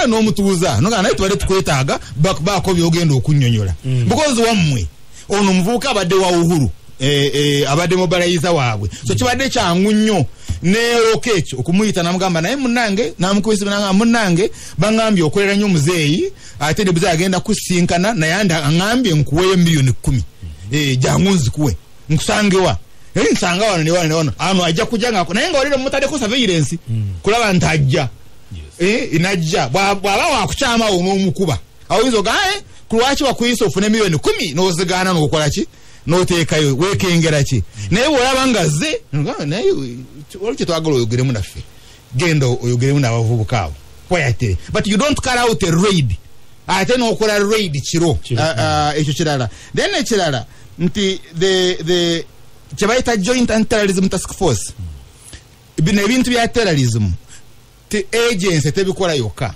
N'omutuuza noga naye tubadde tukwetaaga baako by'ogenda okunnyonnyola. Because wammwe ono omuvubuka abadde wa Uhuru Abadde mobilizer waabwe. So kibadde kyangu nnyo ne Okech okumuyita namugamba naye munnange, namukubisa nanga munnange, bangambye okolera nnyo muzeeyi, ate ne muzeeyi agenda kusinkana naye angambye nkuweyo 10,000,000. Jangu nzikuwe nkusangewa. Nsanga wano ne wano ne wano. Ano ajja kujja ngako naye nga olero mutaddeko surveillance kulaba nti ajja. Inajja bw'aba wakukyama awo n'omukuba. Awo oyinza ogamba kulwaki bakuyisa ofune 10,000,000 n'ozigaana n'okola ki? N'oteekayo weekengera ki? Naye bw'olaba nga zze naye waliwo kye twagala oyogeremu naffe. Genda oyogeremu n'abavubuka abo. Quietly. But you don't carry out a raid. Ate n'okola raid kiro. Ekyo kirala. Then ekirala nti the kye bayita Joint Anti-Terrorism Task Force. Bino ebintu bya terrorism ti agency tebikola yokka.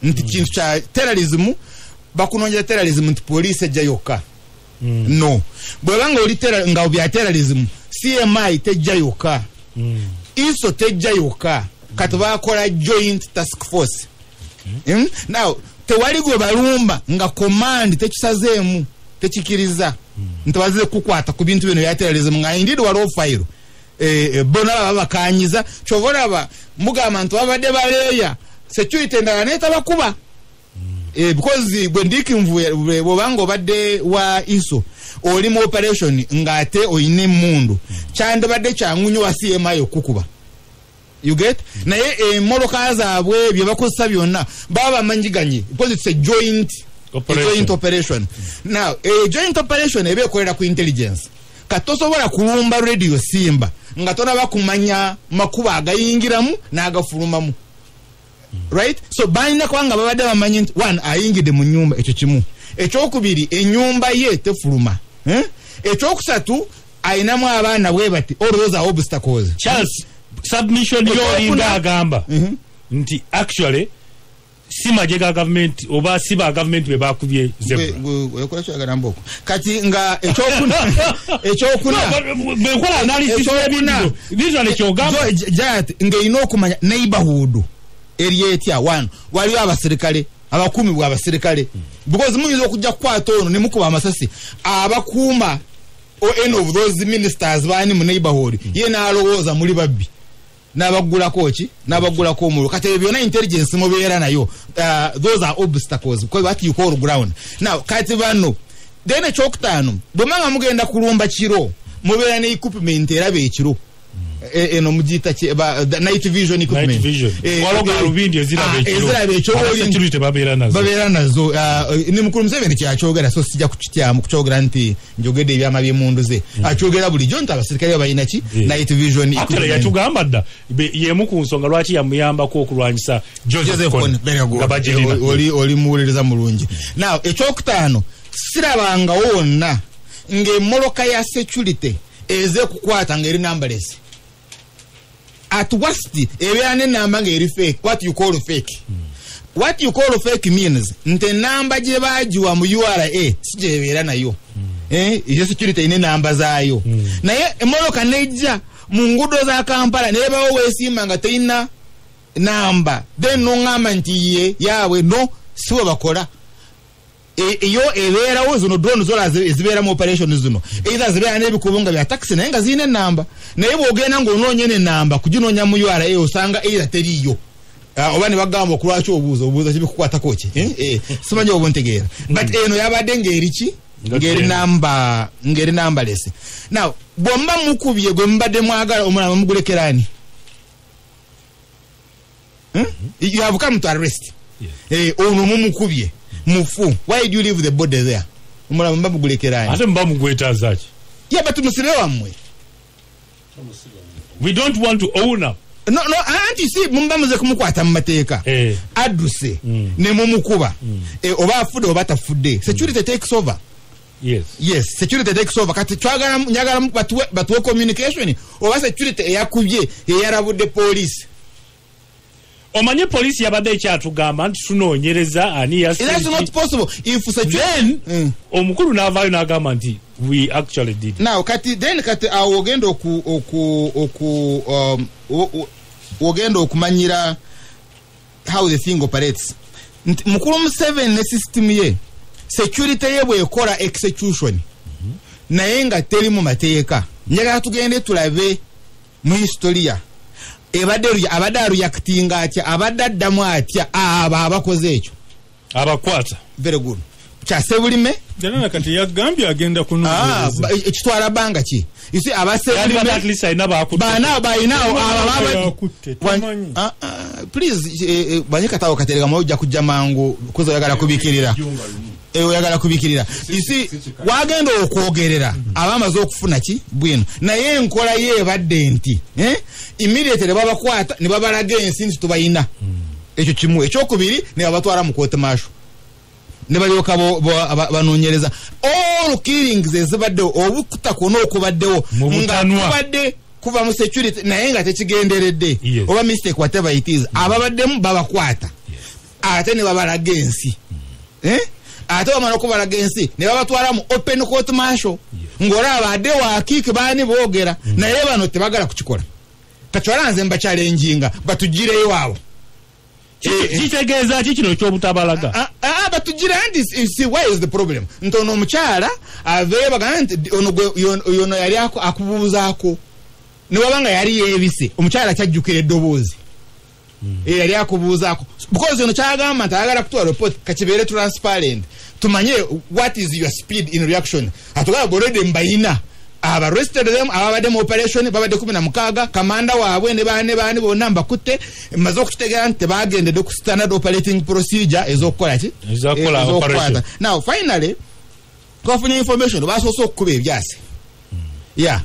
Nti kintu kya terrorism bakunonja terrorism nti police ejja yokka. No. Bw'obanga oli nga bya terrorism, CMI tejja yokka. ISO tejja yokka. Kati bakola joint task force. Now tewali gwe balumba nga command tekisazeemu, tekikiriza. Nti bazze kukwata ku bintu bino bya terrorism nga indeed waliwo file. Bonna baba bakanyiza, kyova olaba mugamba nti babadde baleeya security endala n'etabakuba. Because bwe ndikinvuye bw'obanga obadde wa ISO oli mu operation ng'ate oyina emmundu, kyandibadde kyangu nnyo wa CMI okukuba. You get? Naye emmotoka zaabwe bye bakozesa byonna baba bamanyiganye because it's a joint operation. A joint operation. Now, a joint operation eba ekolera ku intelligence. Kati tosobola kulumba Radio Simba nga tonaba kumanya makubo agayingiramu n'agafulumamu. Right? So balina kubanga babadde bamanyi nti one ayingidde mu nnyumba, ekyo kimu. Ekyokubiri ennyumba ye tefuluma. Ekyokusatu ayinamu abaana bwe bati, all those are obstacles. Charles, submission yolinga agamba nti actually si magye ga government oba si ba government be bakubye zebra. Okola kyagala mboko. Kati nga ekyokuna bwe analysis y'ebintu visually kyogamba giant nga ino okumanya neighborhood eri etya. One, waliwo abasirikale abakuumi bwa abasirikale because muyinza okujja kukwata ono ne mukuba amasasi abakuuma or any of those ministers bani mu neighborhood ye n'alowooza muli babbi n'abaggulako ki n'abaggulako omuliro. Kati ebyo byonna intelligence mubeera nayo. Those are obstacles because what you call ground. Now kati bano then ekyokutaano bwe mwanga mugenda kulumba kiro mubeera ne equipment eraba ekiro. Eno mugiyita night vision equipment. Waliwo galubindi eziraba ekiro. Eziraba ekiro. Security babeera nazo. Babeera nazo. Ne mukulu Museveni kyakyogera so sijja kukityamu kukyogera nti njogedde ebyama by'emmundu ze. Akyogera bulijjo nti abasirikale balina ki night vision equipment. Yatugamba dda y'emu ku nsonga lwaki yamuyambako okulwanyisa Joseph Kony. Oli muwuliriza mulungi. Now ekyokutaano sirabangawo wonna ng'emmoloka ya security eze kukwata ng'eri numberless. At worst, ebeera n'ennamba ng'eri fake, what you call fake. What you call fake means nti ennamba gye baagiwa mu URA si gyebeera nayo. Eyo security erina ennamba zaayo. Naye emmotoka n'ejja mu nguudo za Kampala n'ebawo weesiima nga terina namba. Then n'oŋŋamba nti ye yaabwe no si bwe bakola. Eyo ebeerawo zino drone zola ezibeera mu operation zino either zibeera n'ebikubo nga bya taxi naye nga zirina ennamba. Naye bw'ogenda ng'onoonya n'ennamba kuginoonya mu URA osanga either teriiyo. Oba ne bagamba okulwaki obuuza obuuza kibikukwatako ki? Simanyi oba ontegeera. But eno yabadde ng'eri ki? Ng'eri namba, ng'eri numberless. Now bw'omuba mukubye gwe mubadde mwagala omulala mugulekera ani? You have come to arrest. Ono mumukubye. Mufu. Why do you leave the body there? Omulala mba mugulekera ani? Ate mba mugwetaaza ki? Yeah, but musibe wammwe. We don't want to own up. No, anti si mumba muze kumukwata mu mateeka. Adduse ne mumukuba. Oba afudde oba tafudde. Security takes over. Yes, security takes over. Kati twagala njagala batuwe communication oba security eyakubye eyarabudde police. Omanye police yabadde ekyatugamba nti tunoonyereza ani That's not possible. If then omukulu n'avaayo n'agamba nti we actually did. Now kati then kati awo ogenda oku oku oku ogenda okumanyira how the thing operates. Mukulu Museveni ne system ye security ye bwekola execution. Naye nga teri mu mateeka. Njagala tugende tulabe mu historia. Ebadde abadde aruyakitinga atya, abadde addamu atya abo abakoze ekyo. Abakwata. Very good. Kyasebulime Jalana kati yagambye agenda kunoonyereza. Ekitwala bbanga ki? You see, abasebulime at least alina baakutte. Bana balina abo please banye katawo katerega mwe kujja mangu kuzo oyagala kubikirira. Oyagala kubikirira. You see, wagenda okwogerera abamaze okufuna ki bwino. Naye enkola ye ebadde nti immediately babakwata ne babalaga ensi nti tubayina. Ekyo kimu. Ekyokubiri ne babatwala mu court martial. Ne balyoka banoonyereza. All killings ezibaddewo obukuta kwonna okubaddewo nga kubadde kuva mu security naye nga tekigenderedde oba mistake whatever it is, ababaddemu babakwata ate ne babalaga ensi. Ate bamala okubalaga ensi ne babatwala mu open court martial ng'olaba adde wakiike baani boogera naye bano tebagala kukikola. Kati nze mbachallenginga batugireyo awo. Kitegeeza ki kino ekyobutabalaga? Batugira nti see where is the problem. Nti ono omukyala aveeyo bagamba nti ono yono yali akubuuzaako. Ne waba nga yali yeebise omukyala kyajjukira eddoboozi. Yali akubuuzaako. Because ono kyagamba nti ayagala kutuwa report kakibeere transparent. Tumanye what is your speed in reaction. Atugamba already mbayina. Aba arrested them, ababadde mu operation babadde 16, kamanda waabwe ne baani bonna mbakutte, maze okutegeera nti tebagendedde ku standard operating procedure ez'okukola ki? Ez'okukola operation. Now finally twafunye information basoose okukuba ebyasi. Yeah.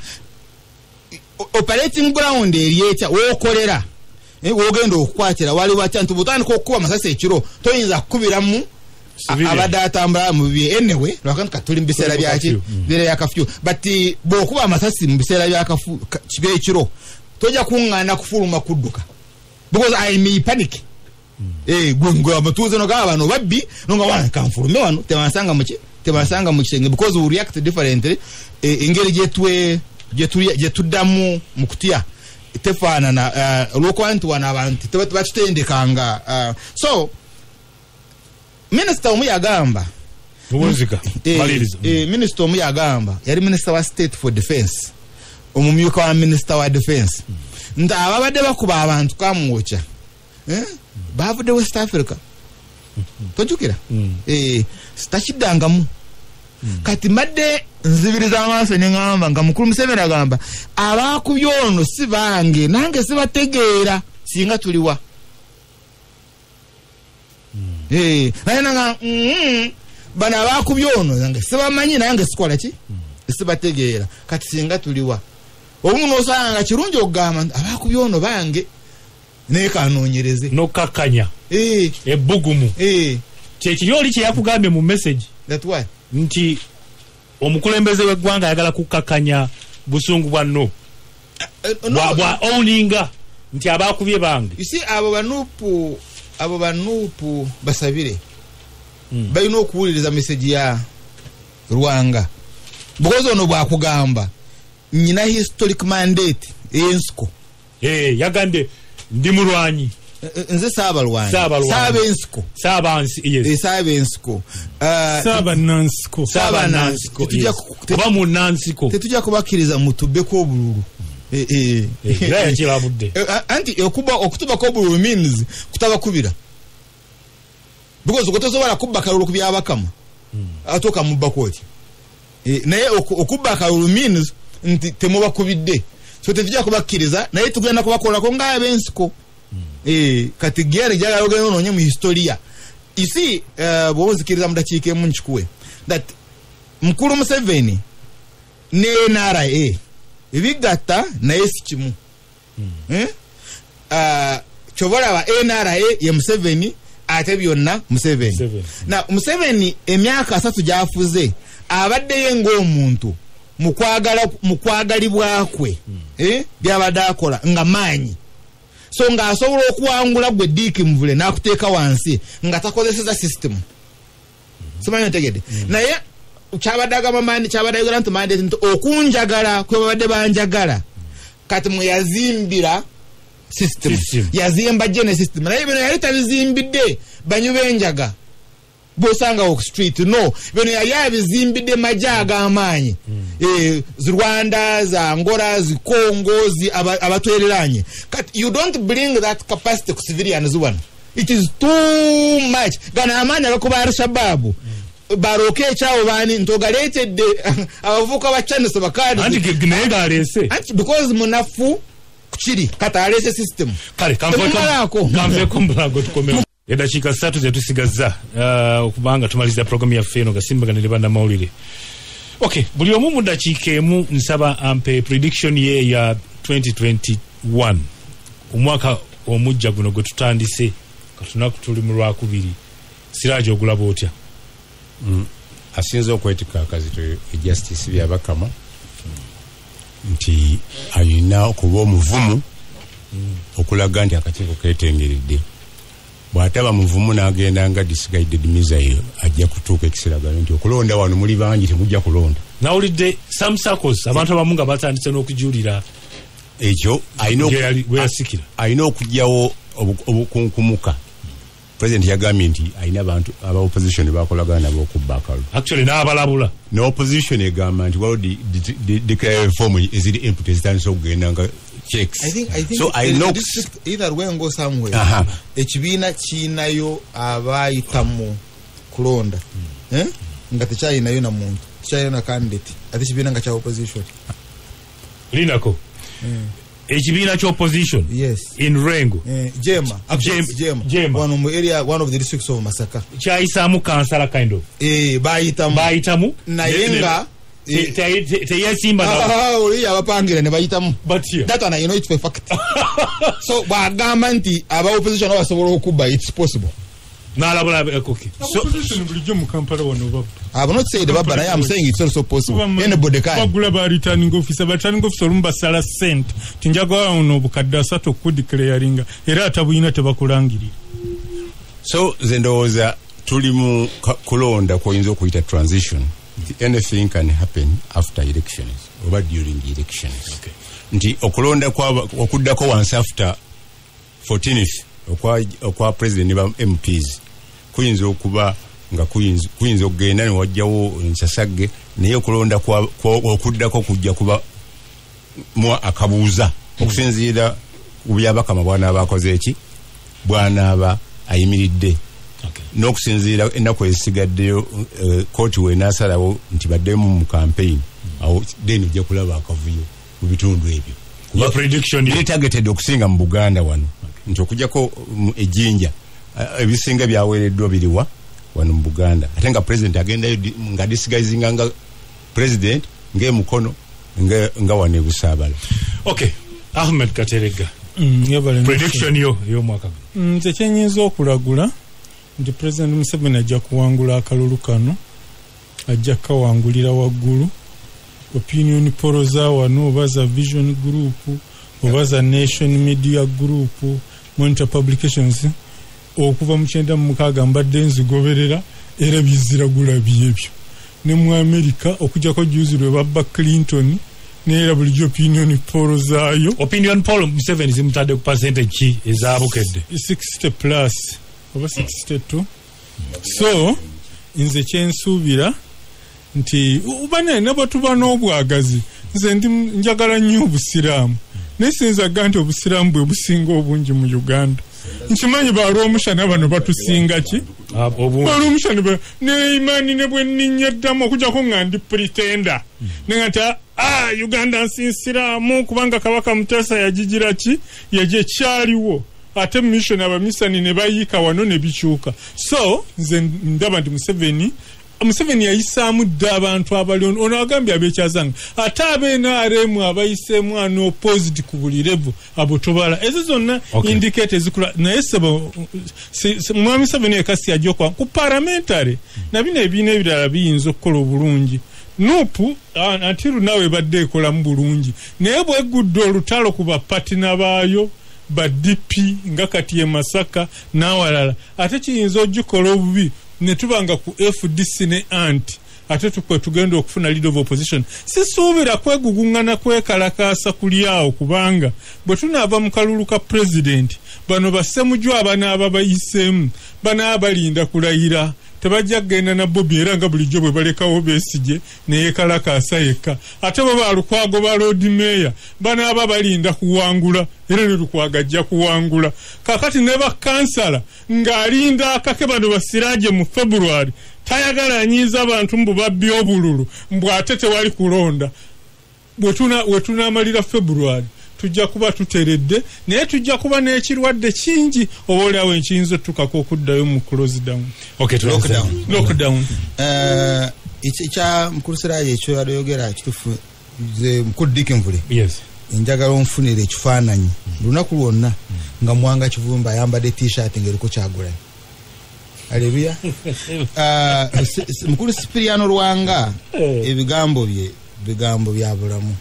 Operating ground eri etya w'okolera w'ogenda okukwatira wali watya nti bw'otandika okukuba amasasi ekiro toyinza kukubiramu abadde atambula mu bibye. Anyway, lwakati katuli mu biseera byaki biseera bya kafyu, but bw'okuba amasasi mu biseera bya kafu ekiro tojja kuŋŋaana kufuluma kudduka because I may panic. Gwe abatuuze nogaba bano babbi nonga wana kanfulume wano tebansanga mu ki tebasanga mu kisenge because we react differently. Engeri gyetuddamu mu kutya tefaanana olw'okuba nti wano abantu batutendekanga. So Minister omu yagamba Minister omu yagamba yali Minister wa State for Defense, omumyuka wa Minister wa Defense, nti ababadde bakuba abantu kamwokya bavudde West Africa. Tojjukira takiddangamu. Kati mbadde nzibiriza amaaso ne ŋŋamba nga mukulu Museveni agamba abaakubye ono si bange nange sibategeera singa tuliwa. Naye nanga bano abaakubye ono nange sibamanyi nange sikola ki sibategeera kati singa tuliwa. Obumu n'osanga nga kirungi okugamba nti abaakubye ono bange naye kanoonyereze n'okkakkanya ebbugumu. Kyekiri oli kye yakugambye mu message that what nti omukulembeze w'eggwanga ayagala kukkakkanya busungu bwa no bwa owninga nti abaakubye bange. You see, abo banupu basabire balina okuwuliriza message ya Rwanga because ono bwakugamba nyina historic mandate ey'ensiko. Yagambye ndi mulwanyi nze saabalwanyi saabensiko saabensiko saabanansiko saabanansiko oba munansiko tetujja kubakkiriza mutubbeko obululu. Era yakirabudde anti okutubako obululu means kutabakubira because otosobola kubba kalulu ku byabakama ate okamubbako oti. Naye okubba akalulu means nti temubakubidde, so tetujja kubakkiriza naye tugenda kubakolako ng'abensiko. Kati gyali gyagala ogenda onoonye mu historia. You see, bw'oba onzikiriza mu dakiika emu nkikuwe that Mukulu Museveni ne NRA ebigatta naye si kimu. Ky'oba olaba NRA ye Museveni ate byonna Museveni. Na Museveni emyaka 3 gy'afuze abaddeyo ng'omuntu mu kwagalibwa kwe by'abadde akola nga maanyi. So ng'asobola okuwangula gwe Dick Mvule n'akuteeka wansi nga takozeseza system. Simanyi otegedde. Naye kyabadde agamba mandi kyabadde ayogera nti mandate nti okunjagala kwe babadde banjagala kati mwe yazimbira system. Yazimba gene system. Naye bino yali tabizimbidde banywi b'enjaga. Bosanga ku street no bino yali abizimbidde magye ag'amaanyi Rwanda, za Angola, zi Congo, abatwereranye. Kati you don't bring that capacity ku civilians wano. It is too much. Gano amaanyi agakuba Al-Shabaab baroke ekyawo baani nti ogaleetedde abavubuka ba Chanisa bakaadi anti naye ng'aleese anti because munafu kiri kati aleese system. Kale kanveeko mulago tukomewo eddakiika 3 zetusigazza okubanga tumaliza programu yaffe eno gasimbagane ne bannamawulire. Okay, buli omu mu ddakiika emu nsaba ampe prediction ye ya 2021, omwaka omujja guno gwe tutandise katunaku tuli mu Lwakubiri. Siraje ogulaba otya? Asinza okwetika akazito Justice Byabakama nti alina okuba omuvumu okulaga nti akakiiko keetengeredde. Bw'ataba muvumu n'agenda nga disguided missile ajja kutuuka ekiseera nti okulonda wano muli bangi temujja kulonda. Nawulidde some circles abantu abamu nga batandise n'okujulira ekyo alina okuggyawo obukunkumuka. President yagambye nti alina abantu aba opposition bakolagana nabo okubba akalulu. Actually n'abalabula. Ne opposition egamba nti waliwo declare form eziri input ezitandise okugenda nga checks. I think so I know district either way go somewhere. Ekibiina kiyinayo abayitamu kulonda nga tekyayinayo na muntu, tekyayinayo na candidate, ate ekibiina nga kya opposition. Linako ekibiina kya opposition. Yes. In Rengo. Jema. Jema. One of area, one of the districts of Masaka. Kyayisaamu kansala kind of. Bayitamu. Naye nga teyesimba nabo. Oli abapangira ne bayitamu. That one I know it's a fact. So bw'agamba nti aba opposition basobola okubba, it's possible. N'alabula okay. So opposition bulijjo mu Kampala wano babba. I have not said babba, I am saying it's also possible. Anybody can. Bagula ba returning officer, ba returning officer olumu basala ssente. Tinjagala ono obukadde 3 okudeclaringa era atabuyina tebakulangirira. So nze ndowooza tuli mu kulonda kw'oyinza okuyita transition. Anything can happen after elections oba during elections. Okay. Nti okulonda okuddako wansi after 14th okwa president ne ba MPs kuyinza okuba nga kuyinza okugenda ne wajjawo ensasagge, naye okulonda okuddako kujja kuba mu akabuuza okusinziira ku Byabakama bw'anaaba akoze eki, bw'anaaba ayimiridde. N'okusinziira ennaku ezisigaddeyo kooti w'enaasalawo nti baddemu mu campaign, awo then ojja kulaba akavuyo mu bitundu ebyo. Prediction eri targeted okusinga mu Buganda wano nti okujjako ejjinja ebisinga byaweereddwa biriwa wano mu Buganda, ate nga president agendayo nga disguisinga nga president ng'emukono nga wano e Busaabala. Okay, Ahmed Katerega, prediction yo ey'omwaka guno. Nze kyenyinza okulagula nti President Museveni ajja kuwangula akalulu kano, ajja kawangulira waggulu. Opinion poll za wano oba za Vision Group oba za Nation Media Group, Monitor Publications, okuva mu 96 mbadde nzigoberera era biziragula byebyo. Ne mu America okujjako juzi lwe babba Clinton, neera bulijjo opinion poll zaayo. Opinion poll Museveni zimutadde ku percentage ki ezaabukedde? 60 plus oba 62. So nze kyensuubira nti bane nabo tuba n'obwagazi. Nze ndi njagala nnyo obusiraamu, naye siyinza ga nti obusiraamu bwe businga obungi mu Uganda. Nkimanyi balwomushana bano batusinga ki? Balwomushana ne imaani ne bwe nninnya ddamu okujjako nga ndi pretender. Nenga nti Uganda nsi nsiraamu kubanga Kabaka Mutesa yagigira ki? Yaje kyaliwo. Ate mission abamisani ne bayiika wano ne bikyuka. So nze ndaba nti Museveni yayisaamu dda abantu abali ono agambye abekyazanga, ate ab'NRM abayiseemu ano opposed ku buli level abo tobala ezo zonna indicate ezikula. Naye sebo mwami Museveni ekasi ajja ku parliamentary na bino ebibiina ebirala biyinza okukola obulungi. Nupu until nawe ebadde ekolamu bulungi, naye bweggudde olutalo ku bapatina baayo ba DP nga kati ye Masaka n'awalala, ate kiyinza ogikola obubi ne tubanga ku FDC ne anti ate tukwe tugenda okufuna leader of opposition. Sisuubira kweguguŋŋana kwekalakaasa kuli awo, kubanga bwe tunaava mu kalulu ka president bano bassemujju abanaaba bayiseemu banaaba balinda kulayira. Tebajja kugenda na Bobi era nga bulijjo bwe balekawo Besigye neyekalakaasa yekka. Ate bo ba Lukwago ba Lord Mayor banaaba balinda kuwangula, era ne Lukwago ajja kuwangula. Kaakati ne bakansala ng'alinda akake bano basiraje mu February, tayagala anyiiza abantu mbu babbi obululu, mbu ate tewali kulonda. Bwe tunaamalira February tujja kuba tuteredde, naye tujja kuba n'ekirwadde kingi, oba oliawo enkiyinza otukako okuddayo mu close down. Okay, Lockdown. Lockdown. Ekya mukulu Siraje ekyo yayogera kituufu. Nze mukulu Dick Nvule, Yes. njagala onfunire ekifaananyi lunaku lwonna nga Mwanga Kivumba ayambadde T-shirt ng'eriko Kyagulanyi. Aleluya. Mukulu Sipiriano Lwanga, ebigambo bye bigambo bya bulamu.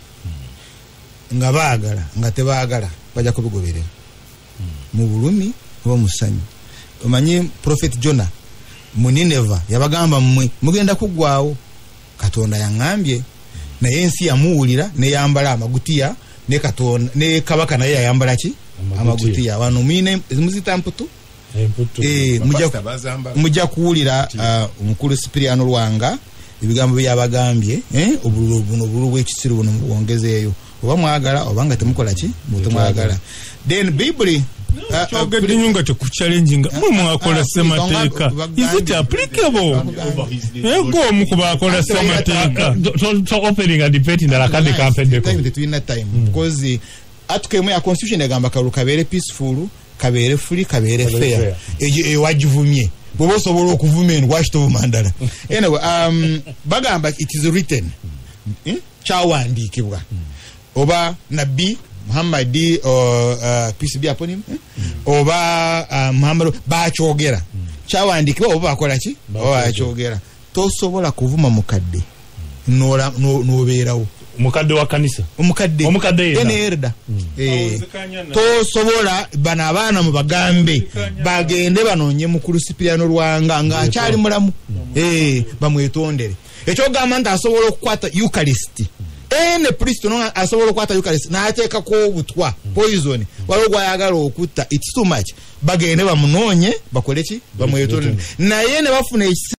Nga baagala nga tebaagala bajja kubigoberera mu bulumi oba mu ssanyu. Omanyi Prophet Jona mu Nineva yabagamba, mmwe mugenda kuggwawo, Katonda yaŋŋambye, naye ensi yamuwulira neyambala amagutiya, ne Katonda ne kabaka naye yayambala ki? Amagutiya. Amagutiya. Wano muyina muzita mputu. Emputu. Eh, mujja kuwulira omukulu Sipiriano Lwanga ebigambo byabagambye, obululu buno, obululu bw'ekisiru buno mubwongezeeyo, oba mwagala oba nga temukola ki, mutemwagala. Then Bayibuli Kyogedde nnyo nga tekuchallenginga. Mwe mwakola ssemateeka, is it applicable? Naye gwe omu ku baakola ssemateeka. To opening a debate ndala kandi kampeddeko. Time, tetulina time, because article emu ya constitution egamba kalulu kabeere peaceful, kabeere free, kabeere Kabeere fair. Fair. Eyo eyo wagivumye. Bw'oba osobola okuvuma eno, lwaki tovuma ndala? Anyway, bagamba it is written. Kyawandiikibwa oba nabbi Muhammadi, peace be upon him, oba Muhammad bakyogera, kyawandiikibwa oba bakola ki, oba bakyogera. Tosobola kuvuma mukadde n'obeerawo. Mukadde wa kanisa? Omukadde. Omukadde yenna. Ene erda. Awuzikanya na- Tosobola. Bano abaana mubagambe bagende banoonye mukulu Sipiriano Lwanga ng'akyali mulamu, bamwetondere. Ekyogamba nti asobola okukwata Eucharist, ene priest no asobola okukwata Eucharist n'ateekako obutwa, poison, waliwo gwayagala okutta. It's too much. Bagende bamunoonye, bakole ki, bamwetondere, naye ne bafuna ekisi.